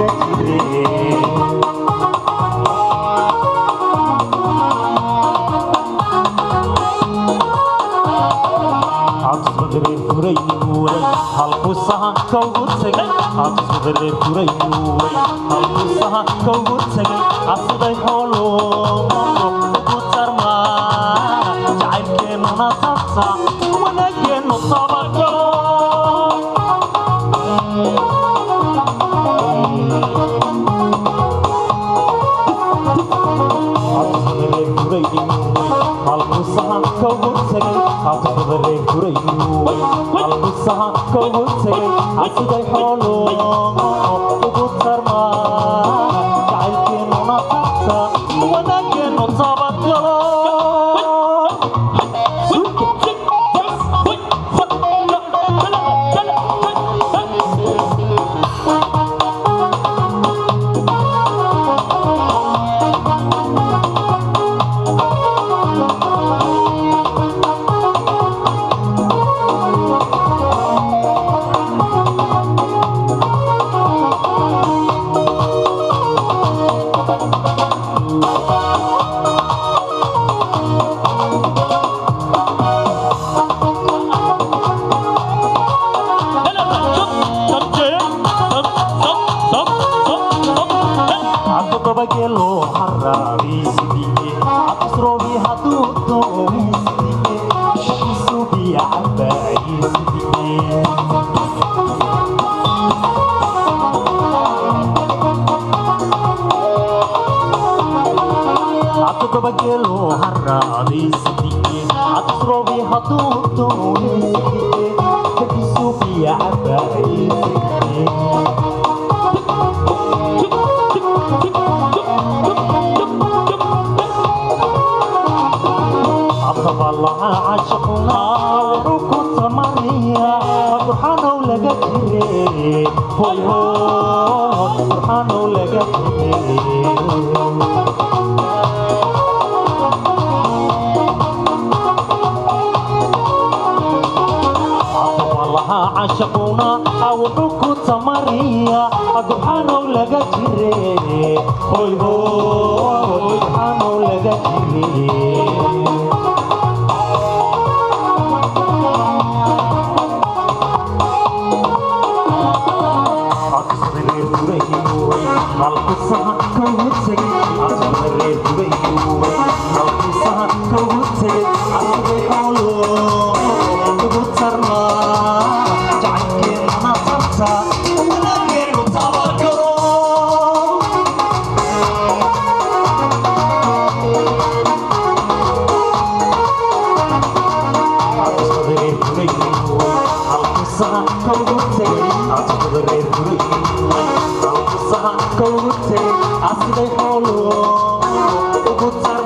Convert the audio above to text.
laga jire. Halkuu sahanka ugu tagay, atusbada reer gurayuway, halkuu sahanka ugu tagay, asiday xoolo ugu tarmaa, jacaylkeennuna tabta, wanaageennu tabagalo. Halkuu sahanka ugu tagay, atusbada reer gurayuway, halkuu sahanka ugu tagay, asiday xoolo ugu tarmaa, jacaylkeennuna tabta, wanaageennu tabagalo. Todobagelo haraabiisidiye, cabdisroobi hadduu dooyisidiye, isubiya cabaayisidiye. Todobagelo haraabiisidiye, cabdisroobi hadduu dooyisidiye, isubiya cabaayisidiye. Abdabalaha cashaquna wuxuu ku tamariya, qurxaanow laga jire, hoy hoy, qurxaanow laga jire. Abdabalaha cashaquna wuxuu ku tamariya, qurxaanow laga jire, hoy hoy, qurxaanow laga jire. Asiday xoolo ugu.